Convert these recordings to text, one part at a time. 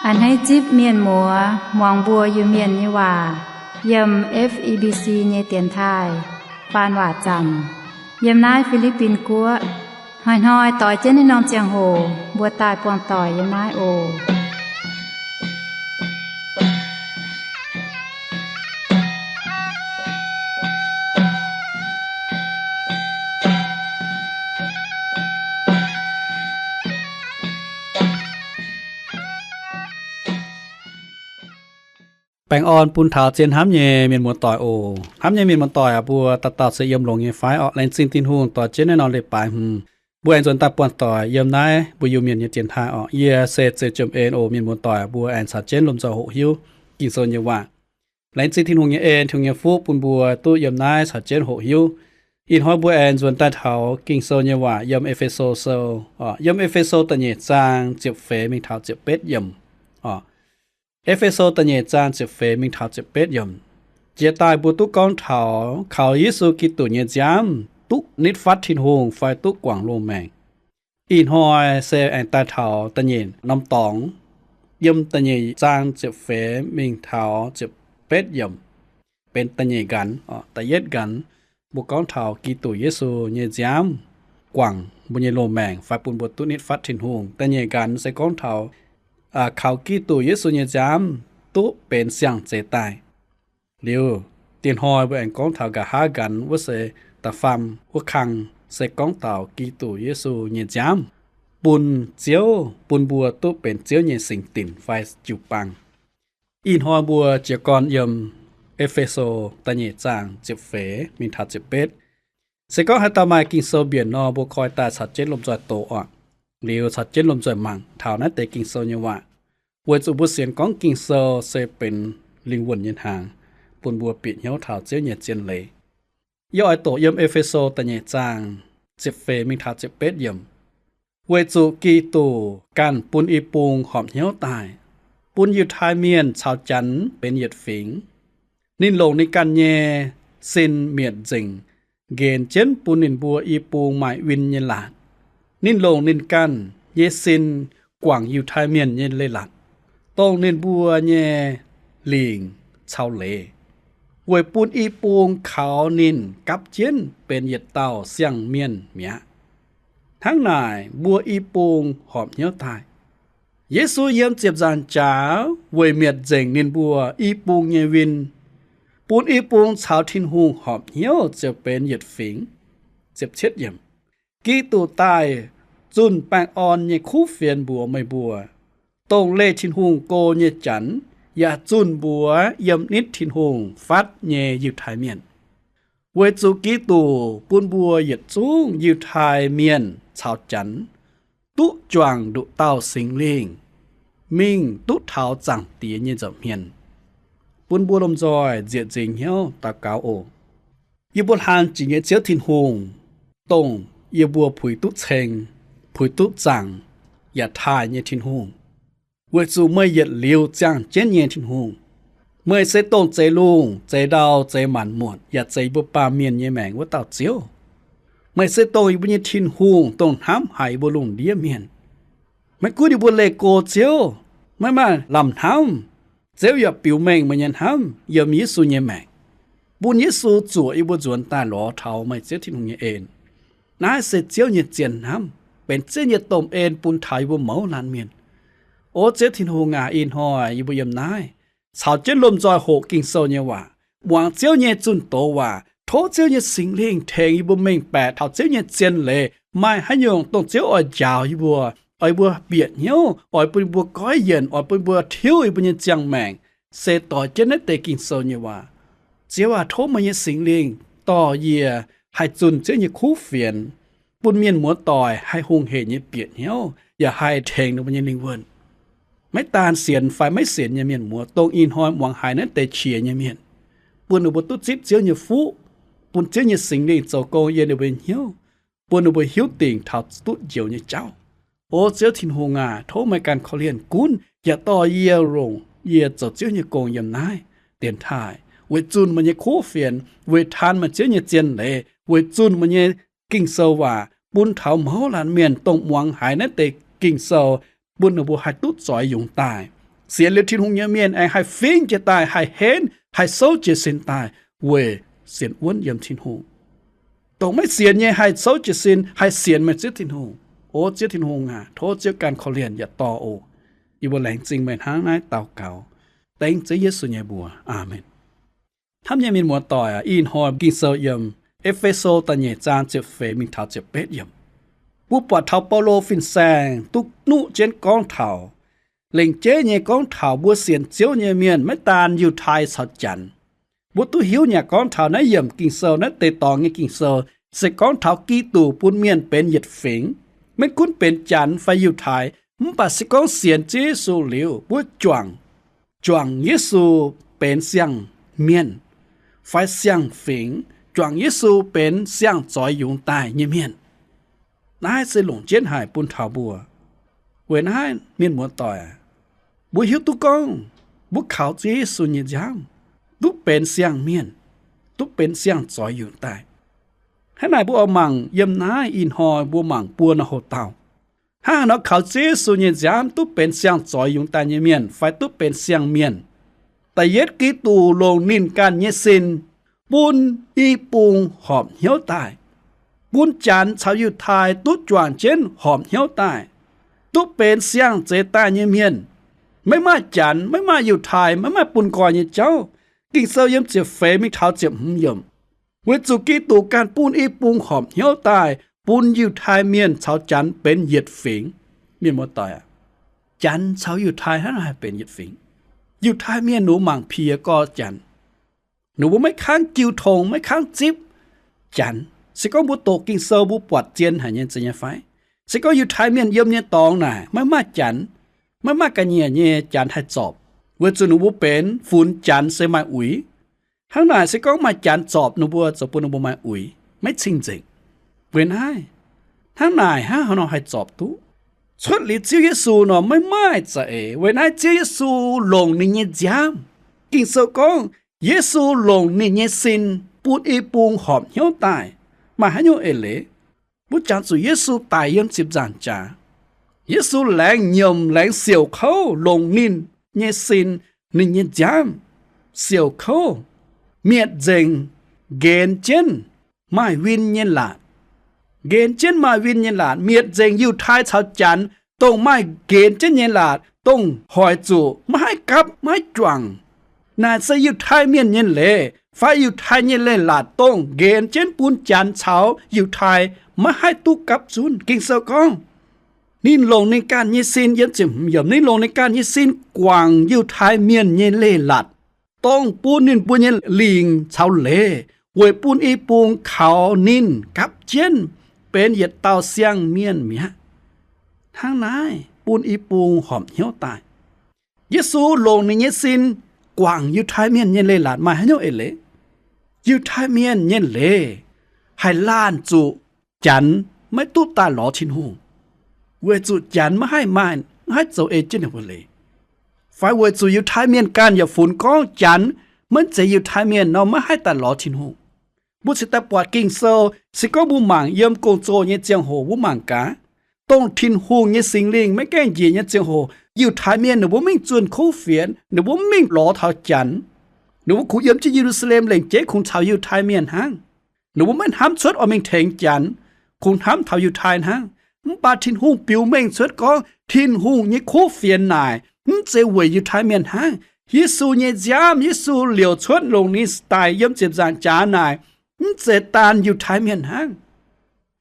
A'hneiv zipv mienh muoz muangx mbuo Iu-Mienh nyei waac yiem F E B C nyei dienx taaih faan waac zaamc yiem naaiv Fi^li^bin Guoqv. Hnoi-hnoi doix jienv naaiv norm ziangh hoc mbuo daaih buangh doic yiem naaiv oc. Baengh orn bun taux zien hnamv nyei mienh muoz-doic oc. Hnamv nyei mienh muoz-doic aac, mbuo dauh dauh se yiem longx nyei fai orqc? Laengz zingh Tin-Hungh doix jienv naaiv norm leiz-baaix hmz, mbuo aengx nzuonx daaih buangh doic yiem naaiv mbuo Iu-Mienh nyei dienx taaih orqc. Yie se Zei Jiem En oc. Mienh muoz-doic, mbuo aengx caux jienv lomh nzoih hoqc hiuv Ging-Sou nyei waac. Laengz zingh Tin-Hungh nyei en, Tin-Hungh nyei fuqv bun mbuo duqv yiem naaiv caux jienv hoqc hiuv. Ih hnoi mbuo aengx nzuonx daaih taux Ging-Sou nyei waac yiem E^fe^so Sou, yiem E^fe^so da'nyeic zaang ziepc feix mingh taux ziepc betv yiemc. E^fe^so da'nyeic zaang ziepc feix mingh taux ziepc betv yiemc. Jiex daaih mbuo duqv gorngv taux kaux Yesu Giduc nyei nziaamv duqv nitv fatv Tin-Hungh fai duqv guangc loz-maengc. Ih hnoi se aengx daaih taux da'nyeic norm dorngx, yiem da'nyeic zaang ziepc feix mingh taux ziepc betv yiemc, benx da'nyeic nqanx, da'yietv nqanx mbuo gorngv taux Giduc Yesu nyei nziaamv guangc mbuo nyei loz-maengc fai bun mbuo duqv nitv fatv Tin-Hungh. Da'nyeic nqanx se gorngv taux kaux Giduc Yesu nyei nziaamv duqv benx siang-zeix daaih. Liuz, diex hnoi mbuo aengx gorngv taux nqa'haav nqanx, wuov se da'faam wuov kang, se gorngv taux Giduc Yesu nyei nziaamv bun Ziouv, bun mbuo duqv benx Ziouv nyei singx dinc fai jiu-baang. Ih hnoi mbuo jiez gorn yiem E^fe^so da'nyeic zaang ziepc feix mingh taux ziepc betv. Se gorngv haaix dauh maaih Ging-Sou mbienc nor, mbuo koi daaih caux jienv lomh nzoih doqc oc. Liuz caux jienv lomh nzoih mangc taux naaiv deix Ging-Sou nyei waac, weic zuqc mbuo sienx gorngv Ging-Sou se benx lingh wuonh nyei hnaangx, bun mbuo bieqc hnyouv taux Ziouv nyei zien leiz. Yie oix doqc yiem E^fe^so da'nyeic zaang ziepc feix mingh taux ziepc betv yiemc. Weic zuqc Giduc ganh bun i bung horpc hnyouv daaih, bun Yiutai Mienh caux Janx benx yietc fingx. Ninh longc ninh ganh nyei sin mietc nzengc nqenx jienv bun ninh mbuo i bung maaih win nyei laatc. Ninh longc ninh ganh nyei sin guangc Yiutai Mienh nyei leiz-latc, dongh ninh mbuo nyei lingc caux leiz, weic bun i bung kaux ninh gapv jienv benx yietc dauh siang-mienh mi'aqv. Hnangv naaic, mbuo i bung horpc hnyouv daaih. Yesu yiem ziepc nzaangc jaax weic mietc nzengc ninh mbuo i bung nyei win, bun i bung caux Tin-Hungh horpc hnyouv ziouc benx yietc fingx. Giduc daaih zunh baengh orn nyei kuv fienx mbuox meih mbuo, dongh leih Tin-Hungh go nyei Janx, yaac zunh mbuox yiem nitv Tin-Hungh fatv nyei Yiutai Mienh. Weic zuqc Giduc bun mbuo yietc zungv Yiutai Mienh caux Janx duqv juangc nduqc dauh Singx Lingh, mingh duqv taux Zaangc Diex nyei nza'hmien. Bun mbuo lomh nzoih nzieqc nzingc hnyouv daux gaux oc. Yie mbuo hlang jiex nyei Ziouv Tin-Hungh, dongh yie mbuo puix duqv ceng, puix duqv zaangc, yaac taaih nyei Tin-Hungh, weic zuqc meih yietc liuz ziangh jienv nyei Tin-Hungh. Meih se dongh zeix lungh, zeix ndau, zeix maanc muotc, yaac zeix yie mbuo baamh mienh nyei maengc wuov dauh Ziouv. Meih se dongh yie mbuo nyei Tin-Hungh, dongh hnamv haic yie mbuo lungh ndiev mienh. Maiv gunv yie mbuo leih go Ziouv, maiv maaih lamh hnamv, Ziouv yaac biux mengh meih nyei hnamv yiem Yesu nyei maengc, bun Yesu zuoqc yie mbuo nzuonx daaih lorz taux meih Ziouv Tin-Hungh nyei en. Naaiv se Ziouv nyei zien hnamv, benx Ziouv nyei domh en bun taux yie mbuo mouz laanh mienh. O Ziouv Tin-Hungh aac, ih hnoi yie mbuo yiem naaiv caux jienv lomh nzoih hoqc Ging-Sou nyei waac, muangx Ziouv nyei zunh doz waac. Tov Ziouv nyei Singx Lingh tengx yie mbuo mengh baeqc taux Ziouv nyei zien leiz maaih haaix nyungc dongh Ziouv oix njaaux yie mbuo, oix yie mbuo bieqc hnyouv, oix bun yie mbuo goiv yienc, oix bun yie mbuo tiuv yie mbuo nyei ziangh maengc, se doix jienv naaiv deix Ging-Sou nyei waac. Ziouv aac, tov meih nyei Singx Lingh dorh yie haih zunh Ziouv nyei kuv fienx, bun mienh muoz-doic haih hungh heic nyei bieqc hnyouv, yaac haih tengx ninh mbuo nyei lingh wuonh. Maiv daan sienx fai maiv sienx nyei mienh muoz, dongh ih hnoi muangx haiz naaiv deix qiex nyei mienh, bun ninh mbuo duqv zipv Ziouv nyei fuqv, bun Ziouv nyei Singx Lingh zoux gong yiem ninh mbuo nyei hnyouv, bun ninh mbuo hiuv dingc taux duqv njoux nyei jauv. O Ziouv Tin-Hungh aac, tov meih ganh korv-lienh gunv yaac dorh yie longc yie zoux Ziouv nyei gong yiem naaiv dienx taaih, weic zunh meih nyei kuv fienx, weic taan meih Ziouv nyei zien leiz, weic zunh meih nyei Ging-Sou waac bun taux mouz laanh mienh dongh muangx haiz naaiv deix Ging-Sou, bun ninh mbuo haih duqv zoix yungz daaih, Sienx liuz Tin-Hungh nyei mienh aengx haih fingx jiez daaih, haih henv, haih souv jiez sin daaih weic sienx wuonv yiem Tin-Hungh. Dongh maiv sienx nyei haih souv jiez sin, haih sienx meih Ziouv Tin-Hungh. O Ziouv Tin-Hungh aac, tov Ziouv ganh korv-lienh yaac dorh oc. Yie mbuo laengz zingh meih hnangv naaiv daux gaux dengv Ziouv Yesu nyei mbuox. Aamen. Hnamv nyei mienh muoz-doic aac, ih hnoi Ging-Sou yiem E^fe^so da'nyeic zaang ziepc feix mingh taux ziepc betv yiemc, mbuo buatc taux Baulo fin-saeng duqv nuqv jienv gorngv taux lengc jeiv nyei gorngv taux mbuo sienx Ziouv nyei mienh, maiv daan Yiutai caux Janx. Mbuo duqv hiuv nyei gorngv taux naaiv yiemc Ging-Sou, naaiv deix dorngx nyei Ging-Sou se gorngv taux Giduc bun mienh benx yietc fingx, maiv gunv benx Janx fai Yiutai, mv baac se gorngv sienx Ziouv Yesu liuz mbuo juangc, juangc Yesu benx siang-mienh fai siang-fingx, juangc Yesu benx siang-zoix yungz daaih nyei mienh. Naaiv se longc jienv haic bun taux mbuo. Weic naaiv mienh muoz-doic aac, mbuo hiuv duqv gorngv mbuo kaux Ziouv Yesu nyei nziaamv duqv benx siang-mienh, duqv benx siang-zoix yungz daaih. Hnangv naaic mbuo oix mangc yiem naaiv ih hnoi mbuo mangc buo norm houx-dauh. Hnangv haaix nor kaux Ziouv Yesu nyei nziaamv duqv benx siang-zoix yungz daaih nyei mienh fai duqv benx siang-mienh? Da'yietv, Giduc longc ninh ganh nyei sin bun i bung horpc hnyouv daaih, bun Janx caux Yiutai duqv juangc jienv horpc hnyouv daaih, duqv benx siang-zeix daaih nyei mienh. Maiv maaih Janx, maiv maaih Yiutai, maiv maaih bun nqoi nyei jauv. Ging-Sou yiem ziepc feix mingh taux ziepc hmz yiemc, weic zuqc Giduc ganh bun i bung horpc hnyouv daaih bun Yiutai Mienh caux Janx benx yietc fingx. Mienh muoz-doic aac, Janx caux Yiutai hnangv haaix benx yietc fingx? Yiutai Mienh ninh mbuo mangc piex gorx Janx. Ninh mbuo maiv kangv jiu tong, maiv kangv zipv Janx. Se gorngv mbuo doqc Ging-Sou mbuo buatc zien haic nyei, zeiz nyei fai? Se gorngv Yiutai Mienh yiem nyei dorngx naaic maiv maaih Janx, maiv maaih ga'nyiec nyei Janx haih zorpc, weic zuqc ninh mbuo benx funx Janx se maaih uix. Hnangv naaic se gorngv maaih Janx zorpc ninh mbuo zoux bun ninh mbuo maaih uix, maiv cing-nzengc. Weic naaiv, hnangv naaic hnangv haaix nor haih zorpc duqv? Cuotv liuz Ziouv Yesu nor maiv maaih za'eix. Weic naaiv Ziouv Yesu longc ninh nyei nziaamv. Ging-Sou gorngv Yesu longc ninh nyei sin bun i bung horpc hnyouv daaih. Maaih haaix nyungc eix leiz? Mbuo jangx zuqc Yesu daic yiem ziepc nzaangc jaax. Yesu laengz nyiemc laengz siouc kouv longc ninh nyei sin, ninh nyei nziaamv siouc kouv, mietc nzengc, nqenx jienv maaih win nyei laatc. Nqenx jienv maaih win nyei laatc, mietc nzengc Yiutai caux Janx dongh maaih nqenx jienv nyei laatc, dongh hoic zuqc maiv haih gapv maiv haih juangc. Naaic se Yiutai Mienh nyei leiz fai Yiutai nyei leiz-latc dongh nqenx jienv bun Janx caux Yiutai maiv haih duqv gapv zunv. Ging-Sou gorngv, ninh longc ninh ganh nyei sin, yiem ziepc hmz yiemc, ninh longc ninh ganh nyei sin guangc Yiutai Mienh nyei leiz-latc, dongh bun ninh mbuo nyei lingc caux leiz, weic bun i bung kaux ninh gapv jienv benx yietc dauh siang-mienh mi'aqv. Hnangv naaiv bun i bung horpc hnyouv daaih. Yesu longc ninh nyei sin guangc Yiutai Mienh nyei leiz-latc maaih haaix nyungc eix leiz? Yiutai Mienh nyei leiz haih laanh zuqc Janx maiv duqv daaih lorz Tin-Hungh, weic zuqc Janx maiv haih maaih, maiv haih zoux ei jienv ninh mbuo leiz, fai weic zuqc Yiutai Mienh ganh yaac funx gorngv Janx maiv zeiz Yiutai Mienh nor maiv haih daaih lorz Tin-Hungh. Mbuo cingx daaih buatc Ging-Sou, se gorngv mbuo mangc yiem Gong-Zoh nyei ziangh hoc mbuo mangc gaax, dongh Tin-Hungh nyei Singx Lingh maiv gaengh njiec nyei ziangh hoc, Yiutai Mienh ninh mbuo mv mingh zunh kuv fienx, ninh mbuo mv mingh lorz taux Janx. Ninh mbuo kungx yiem jienv Ye^lu^saa^lem lengc jeiv kungx caux Yiutai Mienh hnangv. Ninh mbuo maiv hnamv cuotv oix mingh tengx Janx, kungx hnamv taux Yiutai hnangv. Mv baac Tin-Hungh biux mengh cuotv gorngv Tin-Hungh nyei kuv fienx naaic mv zeiz weic Yiutai Mienh hnangv. Yesu nyei nziaamv, Yesu liouc cuotv longc ninh daic yiem ziepc nzaangc jaax naaic, mv zeiz daan Yiutai Mienh hnangv.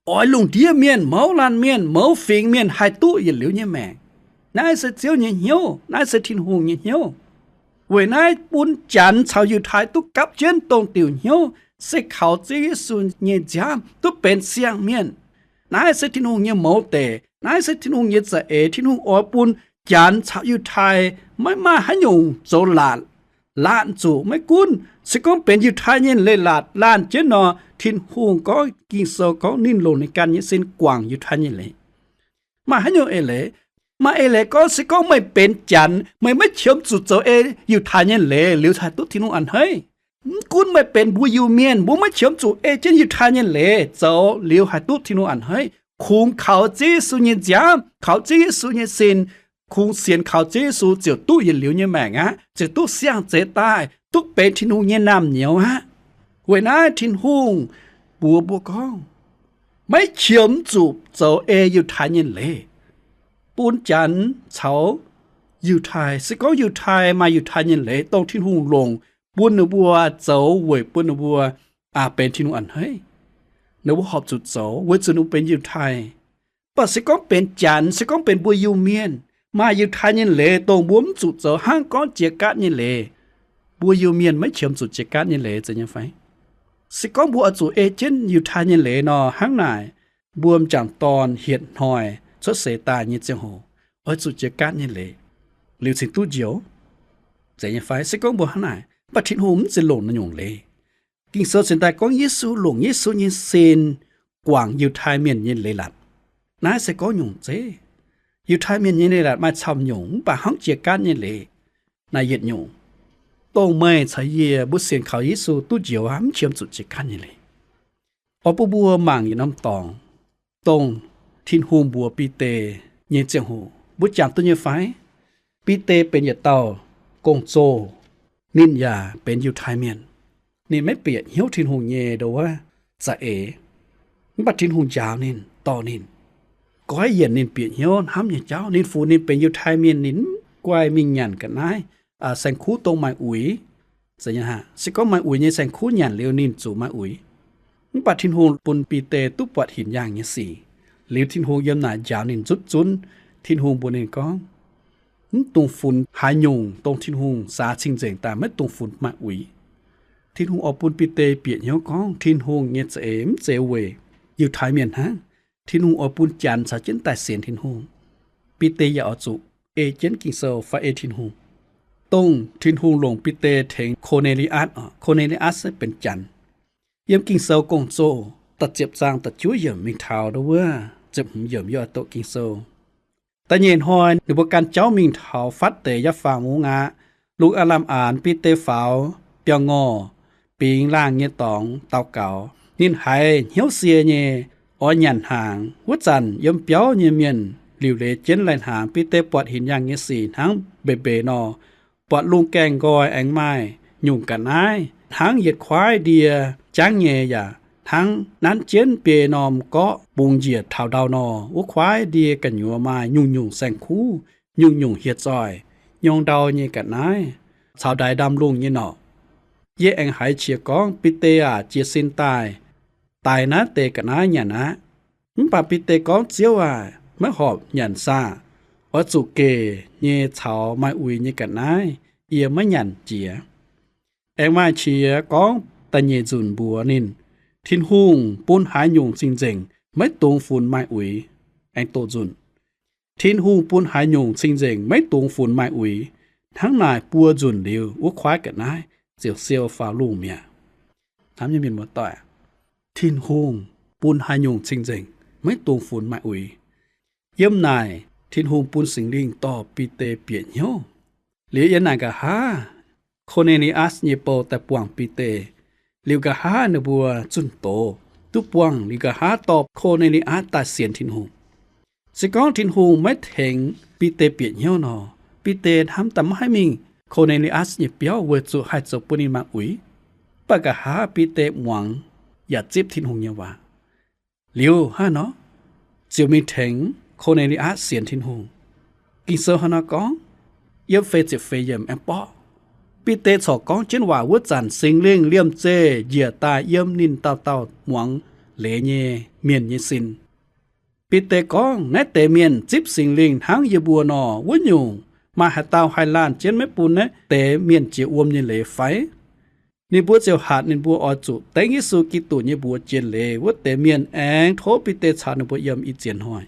Oix lungh ndiev mienh, mouz laanh mienh, mouz fingx mienh haih duqv yietc liuz nyei maengc. Naaiv se Ziouv nyei hnyouv, naaiv se Tin-Hungh nyei hnyouv. Weic naaiv bun Janx caux Yiutai duqv gapv jienv dongh diuc hnyouv, se kaux Ziouv Yesu nyei nziaamv duqv benx siang-mienh. Naaiv se Tin-Hungh nyei mouz deic, naaiv se Tin-Hungh nyei za'eix. Tin-Hungh oix bun Janx caux Yiutai maiv maaih haaix nyungc zoux laatc, laanh zuqc maiv gunv se gorngv benx Yiutai nyei leiz-latc laanh jienv nor, Tin-Hungh gorngv, Ging-Sou gorngv ninh longc ninh ganh nyei sin guangc Yiutai nyei leiz. Maaih haaix nyungc eix leiz? Maaih eix leiz gorngv se gorngv meih benx Janx, meih maiv qiemx zuqc zoux ei Yiutai nyei leiz liuz haih duqv Tin-Hungh a'hneiv. Mv gunv meih benx mbuo Iu-Mienh, mbuo maiv qiemx zuqc ei jienv Yiutai nyei leiz zoux liuz haih duqv Tin-Hungh a'hneiv. Kungx kaux Ziouv Yesu nyei nziaamv, kaux Ziouv Yesu nyei sin, kungx sienx kaux Ziouv Yesu ziouc duqv yietc liuz nyei maengc aqv, ziouc duqv siang-zeix daaih, duqv benx Tin-Hungh nyei naamh nyouz aqv. Weic naaiv Tin-Hungh mbuox mbuo gorngv, maiv qiemx zuqc zoux ei Yiutai nyei leiz bun Janx caux Yiutai. Se gorngv Yiutai maaih Yiutai nyei leiz, dongh Tin-Hungh longc bun ninh mbuo zoux weic bun ninh mbuo, aa, benx Tin-Hungh a'hneiv, ninh mbuo horpc zuqc zoux weic zuqc ninh mbuo benx Yiutai. Mv baac se gorngv benx Janx, se gorngv benx mbuo Iu-Mienh, maaih Yiutai nyei leiz dongh mbuo mv zuqc zoux hnangv gorngv jiex gaatv nyei leiz, mbuo Iu-Mienh maiv qiemx zuqc jiex gaatv nyei leiz, zeiz nyei fai? Se gorngv mbuo oix zuqc ei jienv Yiutai nyei leiz nor, hnangv naaic mbuo m'jangc dorn hietc hnoi cuotv seix daaih nyei ziangh hoc oix zuqc jiex gaatv nyei leiz liuz cingx duqv njoux, zeiz nyei fai? Se gorngv mbuo hnangv naaic, mv baac Tin-Hungh mv zeiz longc naaiv nyungc leiz. Ging-Sou cingx daaih gorngv Yesu longc Yesu nyei sin guangc Yiutai Mienh nyei leiz-latc. Naaiv se gorngv nyungc zeiv. Yiutai Mienh nyei leiz-latc maaih camv nyungc, mv baac hnangv jiex gaatv nyei leiz naaiv yietc nyungc, dongh meih caux yie mbuo sienx kaux Yesu duqv njoux aqv, mv qiemx zuqc jiex gaatv nyei leiz. Oix bun mbuo mangc yietc norm dorngx, dongh Tin-Hungh mbuox Bide nyei ziangh hoc, mbuo jangx duqv nyei fai? Bide benx yietc dauh gong-zoh, ninh yaac benx Yiutai Mienh. Ninh maiv bieqc hnyouv Tin-Hungh nyei ndo wuov za'eix. Mv baac Tin-Hungh njaaux ninh, dorh ninh, goiv yienc ninh bieqc hnyouv hnamv nyei jauv. Ninh funx ninh benx Yiutai Mienh, ninh mv guaih mingh nyanc ga'naaiv, aa, saeng-kuv dongh maaih uix. Zeiz nyei aqv. Se gorngv maaih uix nyei saeng-kuv nyanc liuz, ninh zuqc maaih uix. Mv baac Tin-Hungh bun Bide duqv buatc hinc yaangh nyei sic. Liuz Tin-Hungh yiem naaic njaaux ninh nzutv zunv. Tin-Hungh mbuox ninh gorngv, mv dungx funx haaix nyungc dongh Tin-Hungh saax cing-nzengc daaih, maiv dungx funx maaih uix. Tin-Hungh oix bun Bide bieqc hnyouv gorngv Tin-Hungh nyei za'eix mv zeiz weic Yiutai Mienh hnangv. Tin-Hungh oix bun Janx caux jienv daaih sienx Tin-Hungh. Bide yaac oix zuqc ei jienv Ging-Sou fai ei Tin-Hungh. Dongh Tin-Hungh longc Bide tengx Ko^ne^li^atc oc, Ko^ne^li^atc se benx Janx. Yiem Ging-Sou Gong-Zoh da'ziepc zaang da'juov yiemc mingh taux ndo wuov ziepc hmz yiemc yie oix doqc Ging-Sou. Da'nyeic hnoi ninh mbuo gan jauv mingh taux fatv deix Yapv^faa Mungv aqv. Lungh aav lamh aanx, Bide faaux biauv-ngorh, bingx laangh nyei dorngx daux gaux. Ninh haiz hnyouv sie nyei, oix nyanc hnaangx. Wuov zanc yiem biauv nyei mienh liuc leiz jienv lai-hnaangx. Bide buatc hinc yaangh nyei sic hnangv mbeix mbeix nor, buatc lungh gaengh nqoi aengx maaih nyungc ga'naaiv hnangv yietc kuaaiv ndie jangv nyei, yaac hnangv nanv jienv biei norm gorqv bungx njiec taux ndau nor. Wuov kuaaiv ndie gu'nyuoz maaih nyungc-nyungc saeng-kuv, nyungc-nyungc hieh zoih, nyorng ndau nyei ga'naaiv caux ndaix ndaamv-lungh nyei norqc. Yie aengx haiz qiex gorngv, Bide aah, jiez sin daaih daix naaiv deix ga'naaiv nyanc aqv. Mv baac Bide gorngv, Ziouv aah, maiv horpc nyanc saah. Oix zuqc gec nyei caux maaih uix nyei ga'naaiv yie maiv nyanc jiex. Aengx maaih qiex gorngv da'nyeic nzunc mbuox ninh, Tin-Hungh bun haaix nyungc cing-nzengc, maiv dungx funx maaih uix. Aengx doqc nzunc, Tin-Hungh bun haaix nyungc cing-nzengc, maiv dungx funx maaih uix. Hnangv naaic buo nzunc liuz, wuov kuaaiv ga'naaiv ziouc siou faaux lungh mi'aqv. Hnamv nyei mienh muoz-doic, Tin-Hungh bun haaix nyungc cing-nzengc, maiv dungx funx maaih uix. Yiem naaic Tin-Hungh bun Singx Lingh dorh Bide bieqc hnyouv. Liuz yiem naaic nqa'haav, Ko^ne^li^atc nyei bou daaih buangh Bide. Liuz nqa'haav ninh mbuo zunh doz duqv buangh. Liuz nqa'haav dorh Ko^ne^li^atc daaih sienx Tin-Hungh. Se gorngv Tin-Hungh maiv tengx Bide bieqc hnyouv nor, Bide hnamv daaih maiv haih mingh Ko^ne^li^atc nyei biauv weic zuqc haih zoux bun ninh maaih uix. Mv baac nqa'haav Bide muangx yaac zipv Tin-Hungh nyei waac. Liuz hnangv nor, ziouc mingh tengx Ko^ne^li^atc sienx Tin-Hungh. Ging-Sou hnangv nor gorngv, yiem feix ziepc feix yiemc aengx borqv, Bide corc gorngv jienv waac wuov zanc, Singx Lingh liemh zeih njiec daaih yiem ninh dauh dauh muangx leiz nyei mienh nyei sin. Bide gorngv, Naaiv deix mienh zipv Singx Lingh hnangv yie mbuo nor, wuov nyungc, maaih haaix dauh haih laanh jienv maiv bun naaiv deix mienh jiex wuom nyei leiz fai? Ninh mbuo ziouc hatc ninh mbuo oix zuqc dengv Yesu Giduc nyei mbuox jiex leiz. Wuov deix mienh aengx tov Bide caux ninh mbuo yiem i ziex hnoi.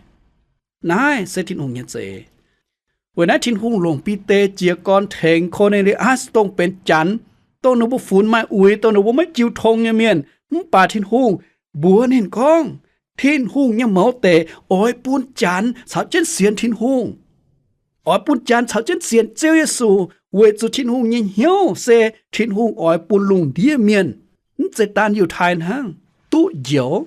Naaiv se Tin-Hungh nyei za'eix. Weic naaiv Tin-Hungh longc Bide jiez gorn tengx Ko^ne^li^atc, dongh benx janx, dongh ninh mbuo funx maaih uix, dongh ninh mbuo maiv jiu tong nyei mienh. Mv baac Tin-Hungh mbuox ninh gorngv, Tin-Hungh nyei mouz deic oix bun janx caux jienv sienx Tin-Hungh. Oix bun janx caux jienv sienx Ziouv Yesu, weic zuqc Tin-Hungh nyei hnyouv se Tin-Hungh oix bun lungh ndiev mienh, mv zeiz daan Yiutai hnangv, duqv njoux.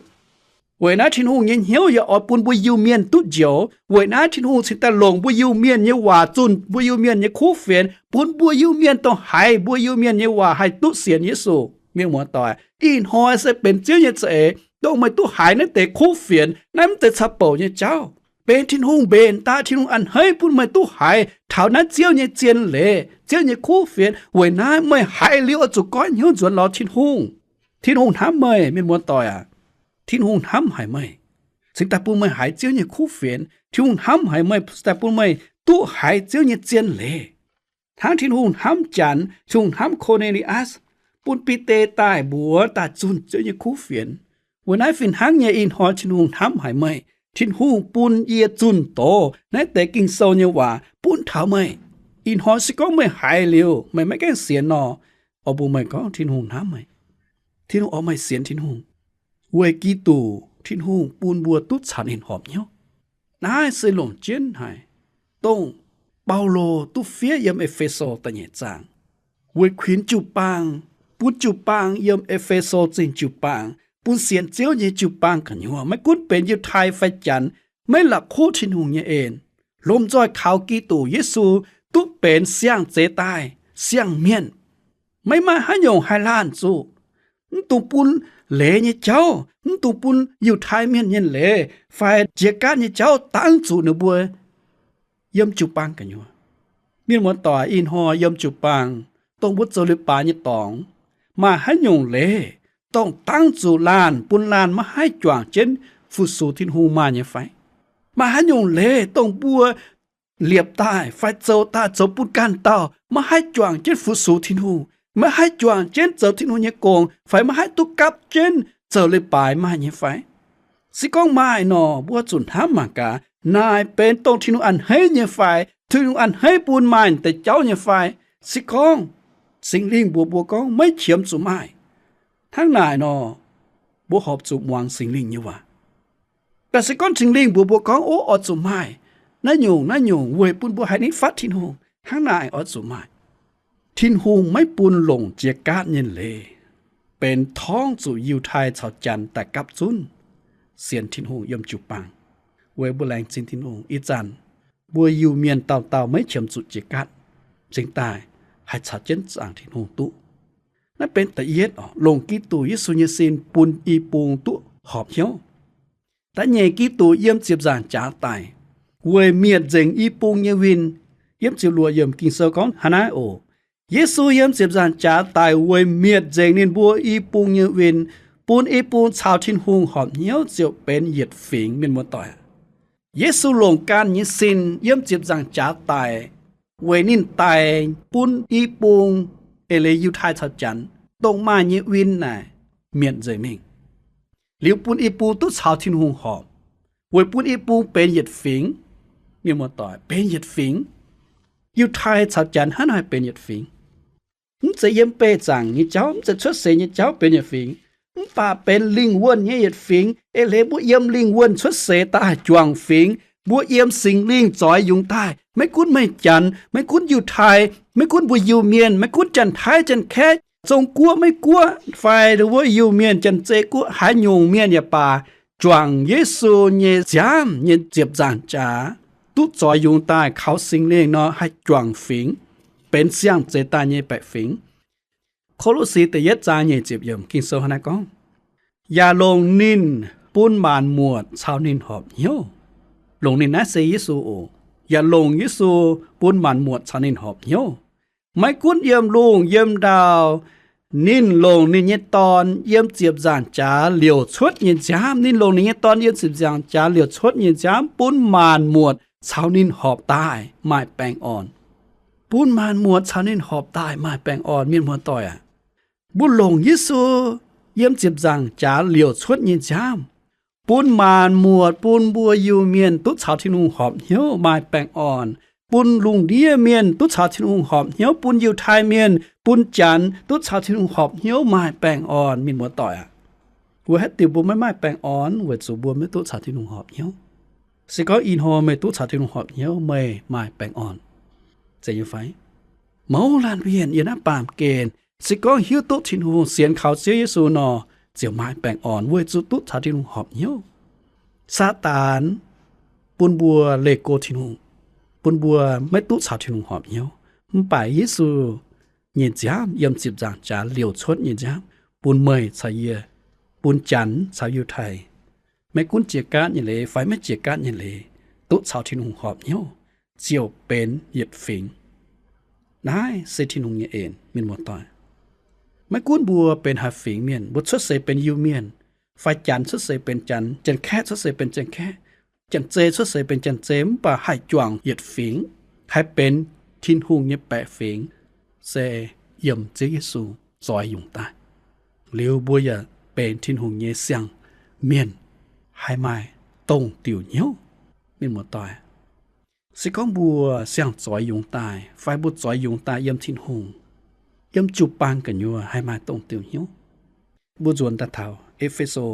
Weic naaiv Tin-Hungh nyei hnyouv yaac oix bun mbuo Iu-Mienh duqv njoux. Weic naaiv Tin-Hungh cingx daaih longc mbuo Iu-Mienh nyei waac zunh mbuo Iu-Mienh nyei kuv fienx, bun mbuo Iu-Mienh dongh haiz mbuo Iu-Mienh nyei waac haih duqv sienx Yesu. Mienh muoz-doic, ih hnoi se benx Ziouv nyei za'eix, dongh meih duqv haiz naaiv deix kuv fienx. Naaiv mv zeiz caqv-bouc nyei jauv, benx Tin-Hungh mbenc daaih. Tin-Hungh a'hneiv bun meih duqv haiz taux naaiv Ziouv nyei zien leiz, Ziouv nyei kuv fienx. Weic naaiv meih haiz liuz oix zuqc goiv hnyouv nzuonx lorz Tin-Hungh. Tin-Hungh hnamv meih, mienh muoz-doic aac. Tin-Hungh hnamv haic meih, cingx daaih bun meih haiz Ziouv nyei kuv fienx. Tin-Hungh hnamv haic meih, cingx daaih bun meih duqv haiz Ziouv nyei zien leiz. Hnangv Tin-Hungh hnamv Janx, Tin-Hungh hnamv Ko^ne^li^atc, bun Bide daaih mbuox daaih zunh Ziouv nyei kuv fienx. Weic naaiv fih hnangv nyei, ih hnoi Tin-Hungh hnamv haic meih. Tin-Hungh bun yie zunh doz naaiv deix Ging-Sou nyei waac bun taux meih. Ih hnoi se gorngv meih haiz liuz meih maiv gaengh sienx nor, oix mbuox meih gorngv Tin-Hungh hnamv meih. Tin-Hungh oix meih sienx Tin-Hungh. Weic Giduc, Tin-Hungh bun mbuo duqv caux ninh horpc hnyouv. Naaiv se longc jienv haic, dongh Baulo duqv fiev yiem E^fe^so da'nyeic zaang, weic kuinx jiu-baang, bun jiu-baang yiem E^fe^so Zingh jiu-baang, bun sienx Ziouv nyei jiu-baang gu'nyuoz, maiv gunv benx Yiutai fai Janx, maiv la'kuqv Tin-Hungh nyei en, lomh nzoih kaux Giduc Yesu duqv benx siang-zeix daaih, siang-mienh. Maiv maaih haaix nyungc haih laanh zuqc. Mv dungx bun leiz nyei jauv, mv dungx bun Yiutai Mienh nyei leiz fai jiex gaatv nyei jauv dangv zuqc ninh mbuo yiem jiu-baang gu'nyuoz. Mienh muoz-doic, ih hnoi yiem jiu-baang, dongh mbuo zoux leiz-baaix nyei dorngx, maaih haaix nyungc leiz dongh dangv zuqc laanh, bun laanh maiv haih juangc jienv fu-sux Tin-Hungh maaih nyei fai? Maaih haaix nyungc leiz dongh mbuo liepc daaih fai zoux daaih zoux bun ganh dauh maiv haih juangc jienv fu-sux Tin-Hungh, maiv haih juangc jienv zoux Tin-Hungh nyei gong, fai maiv haih duqv gapv jienv zoux leiz-baaix maaih nyei fai? Se gorngv maaih nor, mbuo zuqc hnamv mangc gaax, naaic benx dongh Tin-Hungh a'hneiv nyei fai, Tin-Hungh a'hneiv bun maaih deix jauv nyei fai? Se gorngv Singx Lingh mbuox mbuo gorngv maiv qiemx zuqc maaih, hnangv naaic nor, mbuo horpc zuqc muangx Singx Lingh nyei waac. Mv baac se gorngv Singx Lingh mbuox mbuo gorngv, ov, oix zuqc maaih naaiv nyungc naaiv nyungc weic bun mbuo haih nitv fatv Tin-Hungh, hnangv naaic oix zuqc maaih. Tin-Hungh maiv bun longc jiex gaatv nyei leiz benx torngv zuqc Yiutai caux Janx daaih gapv zunv sienx Tin-Hungh yiem jiu-baang. Weic mbuo laengz zingh Tin-Hungh, ih zanc mbuo Iu-Mienh dauh dauh maiv qiemx zuqc jiex gaatv, cingx daaih haih caux jienv zaangc Tin-Hungh duqv. Naaiv benx da'yietv oc, longc Giduc Yesu nyei sin bun i bung duqv horpc hnyouv. Da'nyeic, Giduc yiem ziepc nzaangc jaax daic weic mietc nzengc i bung nyei win. Yiem ziepc luoqc yiemc Ging-Sou gorngv hnangv naaiv oc, Yesu yiem ziepc nzaangc jaax daic weic mietc nzengc ninh mbuo i bung nyei win, bun i bung caux Tin-Hungh horpc hnyouv ziouc benx yietc fingx. Mienh muoz-doic, Yesu longc ganh nyei sin yiem ziepc nzaangc jaax daic weic ninh daic bun i bung, eix leiz Yiutai caux Janx, dongh maaih nyei win naaic mietc nzengc mingh, liuz bun i bung duqv caux Tin-Hungh horpc, weic bun i bung benx yietc fingx. Mienh muoz-doic, benx yietc fingx. Yiutai caux Janx hnangv naaic benx yietc fingx. Mv zeiz yiem beih zaangc nyei jauv, mv zeiz cuotv seix nyei jauv benx yietc fingx, mv baac benx lingh wuonh nyei yietc fingx. Eix leiz mbuo yiem lingh wuonh cuotv seix daaih juangc fingx, mbuo yiem Singx Lingh zoix yungz daaih. Maiv gunv meih Janx, maiv gunv Yiutai, maiv gunv mbuo Iu-Mienh, maiv gunv Janx-Taiv, Janx-Kaeqv, Zong-Guoqv, Meiv-Guoqv, fai wuov Iu-Mienh, Janx-Zei Guoqv, haaix nyungc mienh yaac baac, juangc Yesu nyei nziaamv nyei ziepc nzaangc jaax duqv zoix yungz daaih kaux Singx Lingh nor, haih juangc fingx, benx siang-zeix daaih nyei baeqc fingx. Ko^lo^si da'yietv zaang nyeic ziepc yiemc Ging-Sou hnangv naaiv gorngv, yaac longc ninh bun maanc muotc caux ninh horpc hnyouv. Longc ninh naaiv se Yesu oc. Yaac longc Yesu bun maanc muotc caux ninh horpc hnyouv. Maiv gunv yiem lungh yiem ndau, ninh longc ninh nyei Dorn yiem ziepc nzaangc jaax liouc cuotv nyei nziaamv. Ninh longc ninh nyei Dorn yiem ziepc nzaangc jaax liouc cuotv nyei nziaamv bun maanc muotc caux ninh horpc daaih maaih baengh orn. Bun maanc muotc caux ninh horpc daaih maaih baengh orn. Mienh muoz-doic aac, mbuo longc Yesu yiem ziepc nzaangc jaax liouc cuotv nyei nziaamv bun maanc muotc, bun mbuo Iu-Mienh duqv caux Tin-Hungh horpc hnyouv maaih baengh orn, bun lungh ndiev mienh duqv caux Tin-Hungh horpc hnyouv, bun Yiutai Mienh, bun Janx duqv caux Tin-Hungh horpc hnyouv maaih baengh orn. Mienh muoz-doic aac, weic haaix diuc mbuo maiv maaih baengh orn? Weic zuqc mbuo maiv duqv caux Tin-Hungh horpc hnyouv. Se gorngv ih hnoi meih duqv caux Tin-Hungh horpc hnyouv, meih maaih baengh orn, zeiz nyei fai? Mouz laanh mienh yiem naaiv baamh gen, se gorngv hiuv duqv Tin-Hungh, sienx kaux Ziouv Yesu nor, ziouc maaih baengh orn weic zuqc duqv caux Tin-Hungh horpc hnyouv. Saadaan bun mbuo leih go Tin-Hungh, bun mbuo maiv duqv caux Tin-Hungh horpc hnyouv. Mv baac Yesu nyei nziaamv yiem ziepc nzaangc jaax liouc cuotv nyei nziaamv bun meih caux yie, bun Janx caux Yiutai, maiv gunv jiex gaatv nyei leiz fai maiv jiex gaatv nyei leiz, duqv caux Tin-Hungh horpc hnyouv ziouc benx yietc fingx. Naaiv se Tin-Hungh nyei en, mienh muoz-doic. Maiv gunv mbuo benx haaix fingx mienh, mbuo cuotv seix benx Iu-Mienh, fai Janx cuotv seix benx Janx, Janx-Kaeqv cuotv seix benx Janx-Kaeqv, Janx-Zei cuotv seix benx Janx-Zei, mv baac haih juangc yietc fingx, haih benx Tin-Hungh nyei baeqc fingx, se yiem Ziouv Yesu zoix yungz daaih. Liuz mbuo yaac benx Tin-Hungh nyei siang-mienh, haih maaih dongh diuc hnyouv, mienh muoz-doic. Se gorngv mbuo siang-zoix yungz daaih fai mbuo zoix yungz daaih yiem Tin-Hungh, yiem jiu-baang gu'nyuoz haih maaih dongh diuc hnyouv. Mbuo nzuonx daaih taux E^fe^so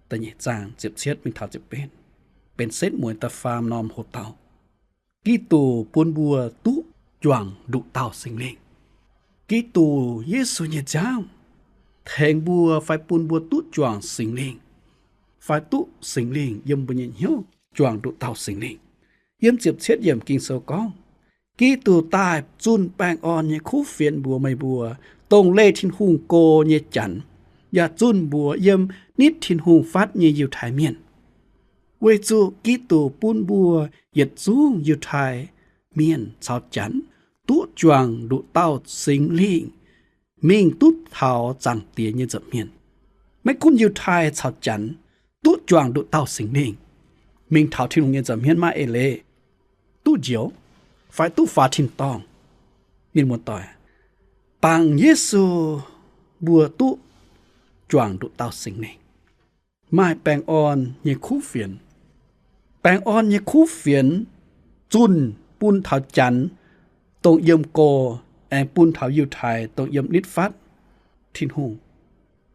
da'nyeic zaang ziepc cietv mingh taux ziepc betv, benx setv mueiz da'faam norm hoc-dauh. Giduc bun mbuo duqv juangc nduqc dauh Singx Lingh. Giduc Yesu nyei nziaamv tengx mbuo fai bun mbuo duqv juangc Singx Lingh, fai duqv Singx Lingh yiem mbuo nyei hnyouv juangc nduqc dauh Singx Lingh. Yiem ziepc cietv yiemc Ging-Sou gorngv, Giduc daaih zunh baengh orn nyei kuv fienx mbuox meih mbuo, dongh leih Tin-Hungh go nyei Janx, yaac zunh mbuox yiem nitv Tin-Hungh fatv nyei Yiutai Mienh. Weic zuqc Giduc bun mbuo yietc zungv Yiutai Mienh caux Janx duqv juangc nduqc dauh Singx Lingh mingh duqv taux Zaangc Diex nyei nza'hmien. Maiv gunv Yiutai caux Janx duqv juangc nduqc dauh Singx Lingh mingh taux Tin-Hungh nyei nza'hmien maaih eix leiz duqv njoux fai duqv faaux tin-dorngh. Mienh muoz-doic, bangc Yesu mbuo duqv juangc nduqc dauh Singx Lingh, maaih baengh orn nyei kuv fienx. Baengh orn nyei kuv fienx zunh bun taux Janx, dongh yiem go, aengx bun taux Yiutai, dongh yiem nitv fatv Tin-Hungh,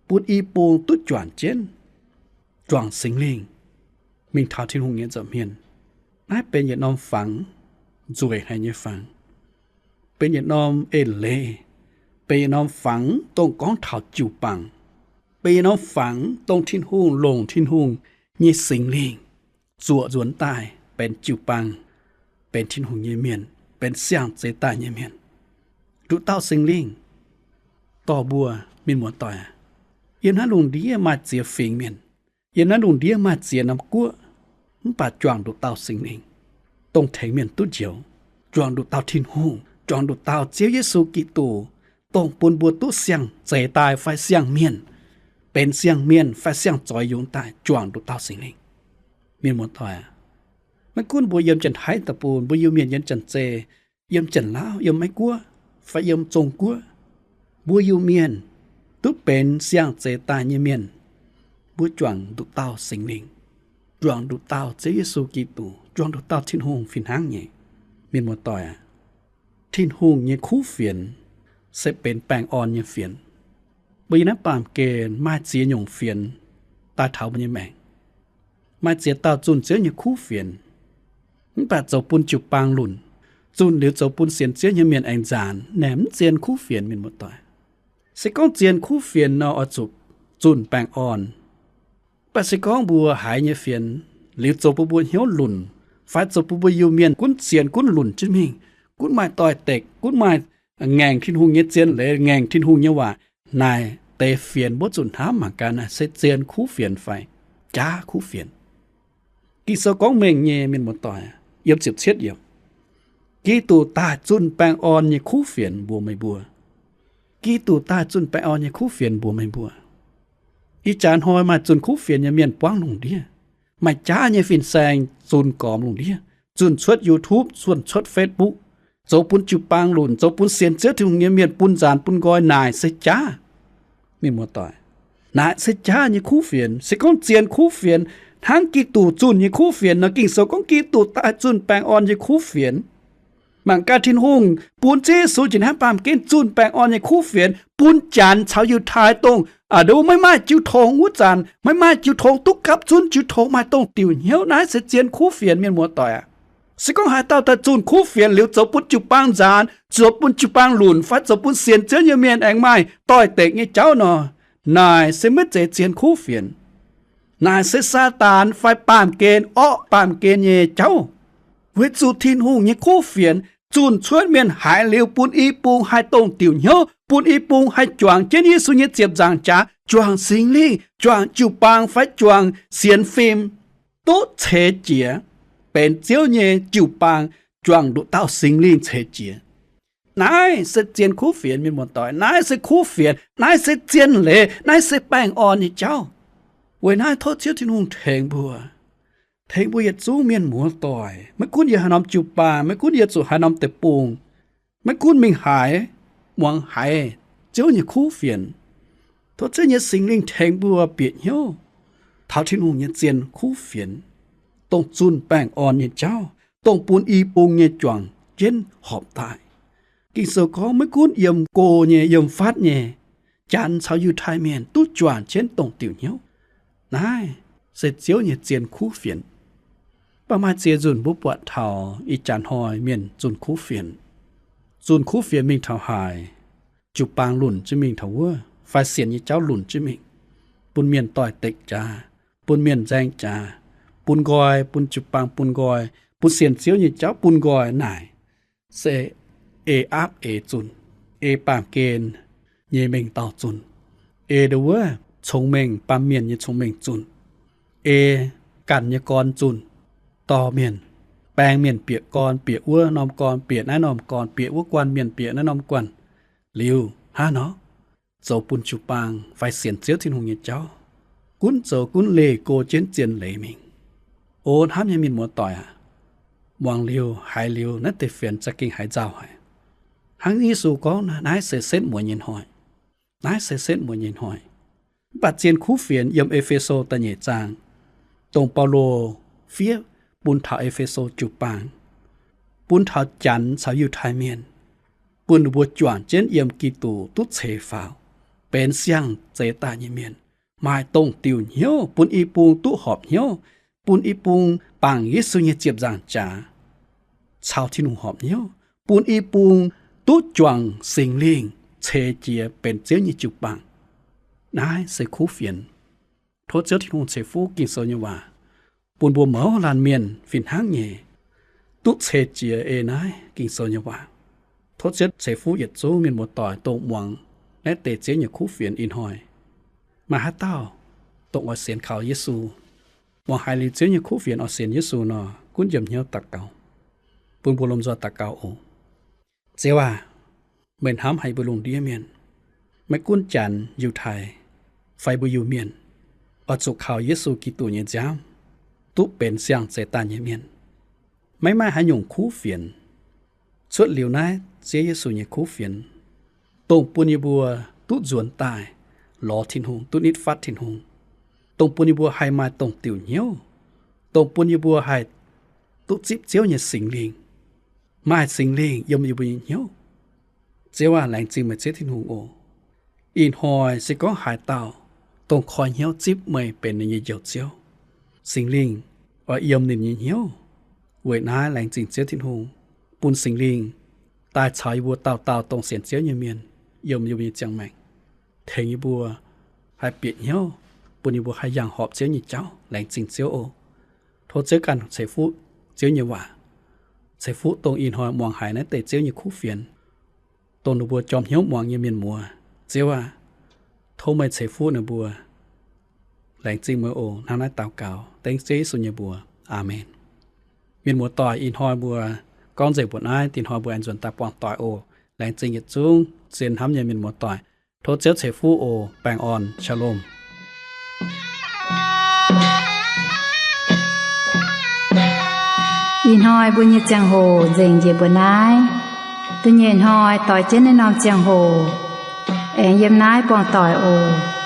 bun i bung duqv juangc jienv, juangc Singx Lingh mingh taux Tin-Hungh nyei nza'hmien. Naaiv benx yietc norm fangx nzueic haic nyei fangx, benx yietc norm eix leiz, benx yietc norm fangx dongh gorngv taux jiu-baang, benx yietc norm fangx dongh Tin-Hungh longc Tin-Hungh nyei Singx Lingh zuoqc nzuonx daaih benx jiu-baang, benx Tin-Hungh nyei mienh, benx siang-zeix daaih nyei mienh. Nduqc dauh Singx Lingh dorh mbuo, mienh muoz-doic, yiem naaiv lungh ndiev maaih ziex fingx mienh, yiem naaiv lungh ndiev maaih ziex norm guoqv, mv baac juangc nduqc dauh Singx Lingh, dongh tengx mienh duqv njoux, juangc nduqc dauh Tin-Hungh, juangc nduqc dauh Ziouv Yesu Giduc, dongh bun mbuo duqv siang-zeix daaih fai siang-mienh, benx siang-mienh fai siang-zoix yungz daaih juangc nduqc dauh Singx Lingh. Mienh muoz-doic, maiv gunv mbuo yiem Janx-Taiv deic-bung, mbuo Iu-Mienh yiem Janx-Zei, yiem Janx-Lauv, yiem Meiv-Guoqv, fai yiem Zong-Guoqv, mbuo Iu-Mienh duqv benx siang-zeix daaih nyei mienh, mbuo juangc nduqc dauh Singx Lingh, juangc nduqc dauh Ziouv Yesu Giduc, juangc nduqc dauh Tin-Hungh fih hnangv nyei. Mienh muoz-doic aac, Tin-Hungh nyei kuv fienx se benx baengh orn nyei fienx. Mbuo yiem naaiv baamh gen maaih ziex nyungc fienx daaih taux mbuo nyei maengc. Maaih ziex dauh zunh Ziouv nyei kuv fienx, mv baac zoux bun jiu-baang lunc, zunh liuz zoux bun sienx Ziouv nyei mienh aengx nzaanx, naaic mv zien kuv fienx, mienh muoz-doic. Se gorngv zien kuv fienx nor, oix zuqc zunh baengh orn. Mv baac se gorngv mbuo haiz nyei fienx liuz zoux bun mbuo hnyouv lunc, fai zoux bun mbuo Iu-Mienh gunv sienx gunv lunc jienv mingh, gunv maaih doix-dekc, gunv maaih ngaengc Tin-Hungh nyei zien leiz, ngaengc Tin-Hungh nyei waac, naaic deix fienx mbuo zuqc hnamv mangc gaax, naaic se zien kuv fienx fai jaav kuv fienx. Ging-Sou gorngv mengh nyei, mienh muoz-doic, yiem ziepc cietv yiemc, Giduc daaih zunh baengh orn nyei kuv fienx mbuox meih mbuo. Giduc daaih zunh baengh orn nyei kuv fienx mbuox meih mbuo. Ih jaax hnoi maaih zunh kuv fienx nyei mienh buangv lungh ndiev. Maaih jaav nyei fin-saeng zunh gormx lungh ndiev, zunh cuotv YouTube, zunh cuotv Facebook, zoux bun jiu-baang lunc, zoux bun sienx Ziouv Tin-Hungh nyei mienh bun nzaanx bun nqoi, naaic se jaav. Mienh muoz-doic, naaic se jaav nyei kuv fienx. Se gorngv zien kuv fienx, hnangv Giduc zunh nyei kuv fienx nor, Ging-Sou gorngv Giduc daaih zunh baengh orn nyei kuv fienx. Mangc gaax Tin-Hungh bun Ziouv Yesu jiex hnangv baamh gen zunh baengh orn nyei kuv fienx bun Janx caux Yiutai, dongh a'nduov maiv maaih jiu tong wuov zanc, maiv maaih jiu tong duqv gapv zunv, jiu tong maaih dongh diuc hnyouv. Naaiv se zien kuv fienx, mienh muoz-doic aac. Se gorngv haaix dauh daaih zunh kuv fienx liuz zoux bun jiu-baang nzaanx, zoux bun jiu-baang lunc, fai zoux bun sienx Ziouv nyei mienh aengx maaih doix-dekc nyei jauv nor, Naaic se maiv zeiz zien kuv fienx. Naaic se Saadaan fai baamh gen, orqv baamh gen nyei jauv. Weic zuqc Tin-Hungh nyei kuv fienx zunh cuotv mienh haiz liuz bun i bung haih dongh diuc hnyouv, bun i bung haih juangc jienv Yesu nyei ziepc nzaangc jaax, juangc Singx Lingh, juangc jiu-baang fai juangc sienx fim, duqv ceix jiez benx Ziouv nyei jiu-baang, juangc nduqc dauh Singx Lingh ceix jiez. Naaiv se zien kuv fienx, mienh muoz-doic. Naaiv se kuv fienx. Naaiv se zien leiz. Naaiv se baengh orn nyei jauv. Weic naaiv tov Ziouv Tin-Hungh tengx mbuo, tengx mbuo yietc zungv mienh muoz-doic, maiv gunv yiem haaix norm jiu-baang, maiv gunv yiem zuqc haaix norm deic-bung, maiv gunv mingh haaix, muangx haaix, Ziouv nyei kuv fienx. Tov Ziouv nyei Singx Lingh tengx mbuo bieqc hnyouv taux Tin-Hungh nyei zien kuv fienx, dongh zunh baengh orn nyei jauv, dongh bun i bung nyei juangc jienv horpc daaih. Ging-Sou gorngv maiv gunv yiem go nyei, yiem fatv nyei, Janx caux Yiutai Mienh duqv juangc jienv dongh diuc hnyouv. Naaiv se Ziouv nyei zien kuv fienx. Mv baac maaih ziex nzunc mbuo buatc taux ih jaax hnoi mienh zunh kuv fienx. Zunh kuv fienx mingh taux haaix, jiu-baang lunc jienv mingh taux wuov, fai sienx nyei jauv lunc jienv mingh, bun mienh doix-dekc jaax, bun mienh nzaeng jaax, bun nqoi, bun jiu-baang bun nqoi, bun sienx Ziouv nyei jauv bun nqoi naaic, se ei aapv eix zunh, ei baamh gen nyei mengh dauh zunh, ei nduov wuov congx mengh baamh mienh nyei congx mengh zunh, ei ganh nyei gorn zunh, dorh mienh, baeng mienh bieqc gorn, bieqc wuov norm gorn, bieqc naaiv norm gorn, bieqc wuov guanh mienh, bieqc naaiv norm guanh. Liuz hnangv nor zoux bun jiu-baang fai sienx Ziouv Tin-Hungh nyei jauv gunv zoux gunv leih go jienv zien leiz mingh. O hnamv nyei mienh muoz-doic aac, muangx liuz haiz liuz naaiv deix fienx za'gengh haiz nzauh haic. Hnangv Yesu gorngv naaiv, naaiv se setv mueiz nyei hnoi. Naaiv se setv mueiz nyei hnoi. Mv baac zien kuv fienx yiem E^fe^so da'nyeic zaang, dongh Baulo fiev bun taux E^fe^so jiu-baang, bun taux Janx caux Yiutai Mienh, bun ninh mbuo juangc jienv yiem Giduc duqv ceix faaux, benx siang-zeix daaih nyei mienh, maaih dongh diuc hnyouv, bun i bung duqv horpc hnyouv, bun i bung bangc Yesu nyei ziepc nzaangc jaax caux Tin-Hungh horpc hnyouv, bun i bung duqv juangc Singx Lingh ceix jiez benx Ziouv nyei jiu-baang. Naaiv se kuv fienx. Tov Ziouv Tin-Hungh ceix fuqv Ging-Sou nyei waac bun mbuo mouz laanh mienh fih hnangv nyei duqv ceix jiez ei naaiv Ging-Sou nyei waac. Tov Ziouv ceix fuqv yietc zungv mienh muoz-doic dongh muangx naaiv deix Ziouv nyei kuv fienx ih hnoi. Maaih haaix dauh dongh oix sienx kaux Yesu, muangx haiz liuz Ziouv nyei kuv fienx oix sienx Yesu nor, gunv yiem hnyouv daux gaux. Bun mbuo lomh nzoih daux gaux oc. Ziouv aac, meih hnamv haic mbuo lungh ndiev mienh, maiv gunv Janx, Yiutai, fai mbuo Iu-Mienh, oix zuqc kaux Yesu Giduc nyei nziaamv duqv benx siang-zeix daaih nyei mienh. Maiv maaih haaix nyungc kuv fienx cuotv liuz naaiv Ziouv Yesu nyei kuv fienx, dongh bun yie mbuo duqv nzuonx daaih lorz Tin-Hungh, duqv nitv fatv Tin-Hungh, dongh bun yie mbuo haih maaih dongh diuc hnyouv, dongh bun yie mbuo haih duqv zipv Ziouv nyei Singx Lingh, maaih Singx Lingh yiem yie mbuo nyei hnyouv. Ziouv aac, laengz zingh meih Ziouv Tin-Hungh oc. Ih hnoi se gorngv haaix dauh dongh koi hnyouv zipv meih benx ninh nyei Njoux Ziouv, Singx Lingh oix yiem ninh nyei hnyouv. Weic naaiv laengz zingh Ziouv Tin-Hungh bun Singx Lingh daaih caux yie mbuo dauh dauh dongh sienx Ziouv nyei mienh yiem yie mbuo nyei ziangh maengc, tengx yie mbuo haih bieqc hnyouv, bun yie mbuo haih yangh horpc Ziouv nyei jauv. Laengz zingh Ziouv oc. Tov Ziouv ganh ceix fuqv Ziouv nyei waac, ceix fuqv dongh ih hnoi muangx haiz naaiv deix Ziouv nyei kuv fienx, dongh ninh mbuo jorm hnyouv muangx nyei mienh muoz. Ziouv aac, tov meih ceix fuqv ninh mbuo. Laengz zingh meih oc. Hnangv naaiv daux gaux dengv Ziouv Yesu nyei mbuox. Aamen. Mienh muoz-doic, ih hnoi mbuo gorngv nzengc mbuoqc naaiv. Dinh hnoi mbuo aengx nzuonx daaih buangh doic oc. Laengz zingh yietc zungv zien hnamv nyei mienh muoz-doic. Tov Ziouv ceix fuqv oc. Baengh orn. Shalom. Ih hnoi mbuo nyei ziangh hoc nzengc njiec mbuoqc naaiv. Da'nyeic hnoi doix jienv naaiv norm ziangh hoc aengx yiem naaiv buangh doic oc.